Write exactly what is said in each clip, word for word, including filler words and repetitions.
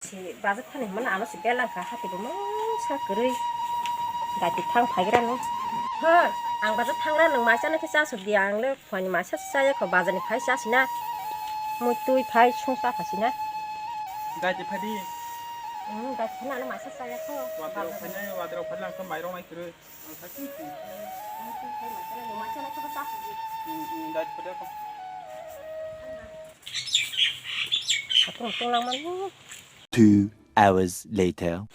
Si bazar thani hwnmano ano si bela kha hati bo mangsa kwrwi. Dati thang phaigra no. Ha, ang bazar thangra nwng mai chana khe cha suk di, ang le phuani mai sa cha ya kho, bazar ni phai cha sina. Mui twi phai sung cha kha sina. Dati phadi. Hmm, dati phana ano mai sa cha ya kho. Wadrao phai nai, wadrao phai lang kho mairok nai kwrwi. Two hours later.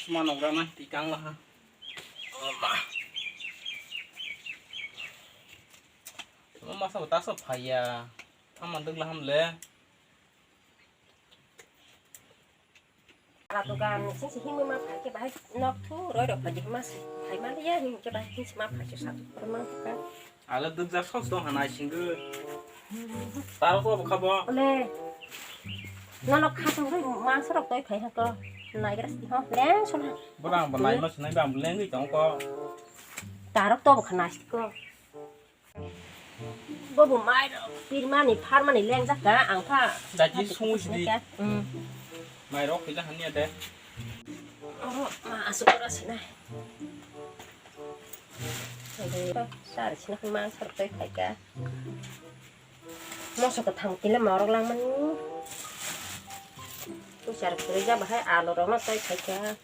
Manogra na tikang laha. Masa bata so phaiya. Tama dugla hamle. Ala dugan sing si himwi ma phai khe bahai nok thu roi rok phai hima si phai ma liya him khe bahai him si ma phai khe sa ma khe. Ala dugja sok sok hana singgo. Taro ko bokha bo. Ole. Nono khasung roi ma sorok toi phai ha ko. Nai gra si ho leng sona. Borang bo nai ma sinai ba leng ri tong ko. Tarok to bokha nai si ko. Bobo mairok pirmani pharmani lengjak ka ang pha. Daji sungwi sidi. Hmm. Mairok pila hanya de. Oro ma asuk ora sinai. Sari sinai mang sartai khaika. Moso kwthang tila mairok langmani. Puchar kwrwi ja bahai alu rokno tei khaika.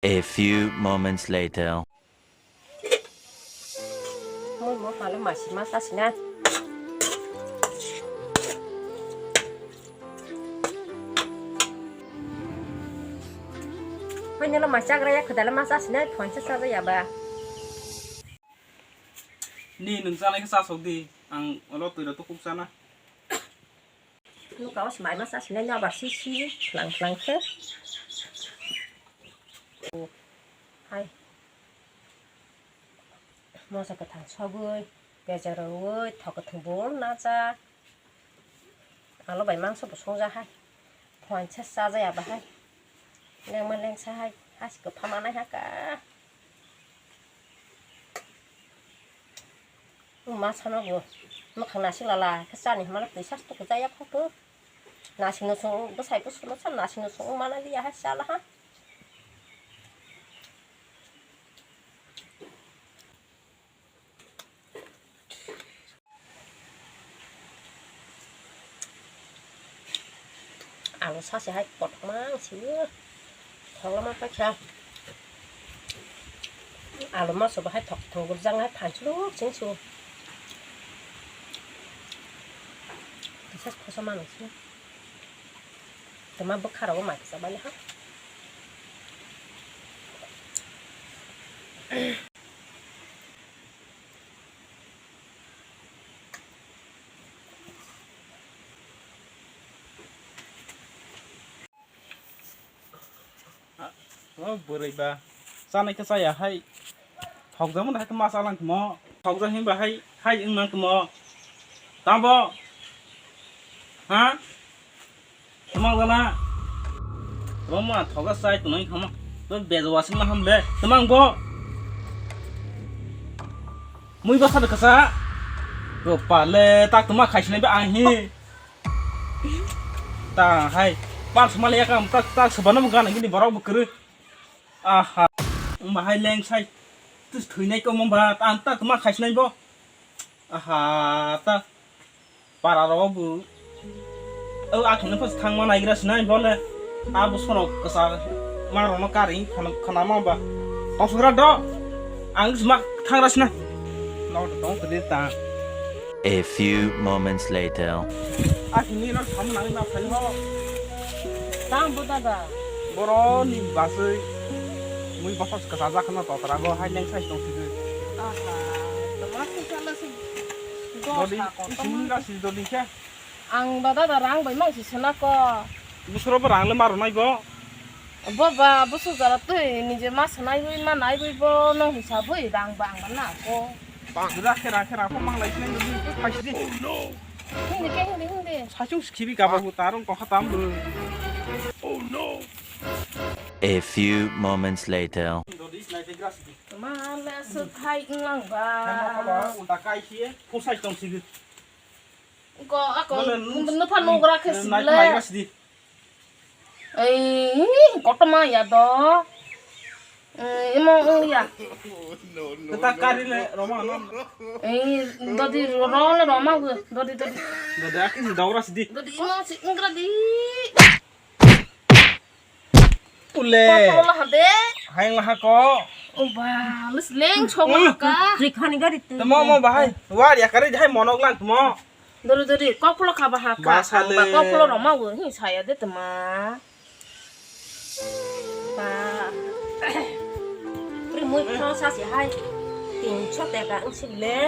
A few moments later. Mui mo palo masi ma sasina. Hoi nilo ma chagra ya khudala ma sasina phone se saja ya ba. Ni nung chanai khe chasok di, ang olo twi rok tukhuk chana. Nuka o swmai ma chasinai no aba si si khlang khlang khe. Hai. Moso kwthang sogwi, bejar rwui, thok kwthwng bo najak. Alo bai mangso bo songja hai. Phuain se chaja ya bahai. Lengma lengsa hai. Hasi kwpha manai ha ka. Ma sano bo. Mwkhang nasik lala. Khe chani hwnmano twi sas tuku jaya kho to. Nasik no song bwsai bwswk no sa nasik no song mana liya hai chala ha. Alu sasi hai kothoma ang sio. Tholoma paikha. Alu moso bahai thok thok gurjang hai phanchuluk sing su. Kisa khosa manang sio. Tama bwkha rogo mai kisa bali ha. O bwrwi ba chanai khe chaya hai. Thokjak mani hai khe ma chalang khe mo. Thokjak hinba hai hai wng nang khe mo. Tamo? Ha? Twmang jana. Roma thoga sai tunai khama. To bejo wasing ma ham le. Twmang bo. Mui basa de kasa. Ko pale tak tuma khaisne be ang hi. Ta hai. Par sumale yakam tak tak sabana mo gana gini borok bo kere. Aha. Umba hai leng sai. Tu thuinai ko mo ba ta tak tuma khaisne bo. Aha ta. Para rogo bo. O akhini phas thangma naigra sinai bole. Abo sono kasa ma rono kari khana khana ma ba. Tong sugra do. Ang sma thangra sinai. No tong tadi ta. A few moments later. Akhini no thang nang na phai ho. Tang bo dada. Boro ni basui. Mui bosok kasa jakhana totra go hai leng sai tong sidi. Aha. Tama sala si. Dodi, sini ga si dodi khe. Ang ba dada rang bai mang si sena ko. Busro bo rang le maro nai bo. Bo ba, bo sujara twi nije ma sanai wi ma nai wi bo no hisab wi rang ba ang na ko. Rakhe rakhe rakho manglai sinai nini twi phaisidi. Hindi ke hindi hindi. Sachung skhibi gaba hu tarung kokha tam lu. A few moments later. Ma le su thai ngang ba. Ulta kai si phusai tong sigi. Ko ako nupha nogra khe sile. Nai sidi. Ei, kotorma ya do. Ei, imo, imo ya. Teta kari le roma no. Ei, dodi ro le roma gue. Dodi, dodi. Dodi aki si dogra sidi. Dodi imo si ingra di. Ule. Kotorma hade. Hai laha ko. O ba, lus leng choma ka. Rikhani gari tu. Tamo mo bahai. War ya kari jai monok lang tamo. Dori dori, kokpolo kha baha kha. Basa le. Kokpolo roma wo, hi saya de tama. Ba. Pri mui phano sa si hai. Tinso teka ang si le.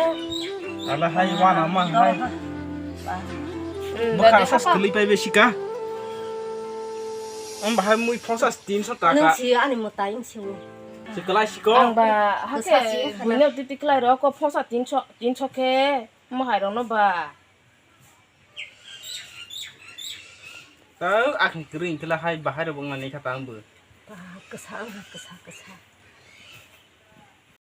Ala hai wana ma hai. Ba. Bwkha sa skuli pai be sika. Ang bahai mui phano sa tinso taka. Nung si ani mutai ang si. Si kalai siko. Ang ba ha ke bini titi kalai ro ko phano sa tinso, tinso ke. Mo hai rokno ba. Tang akhni kwrwi hwnkhe hai bahai rok wngna ni kha tang bo. Ba, kwsa wngkha, kwsa, kwsa.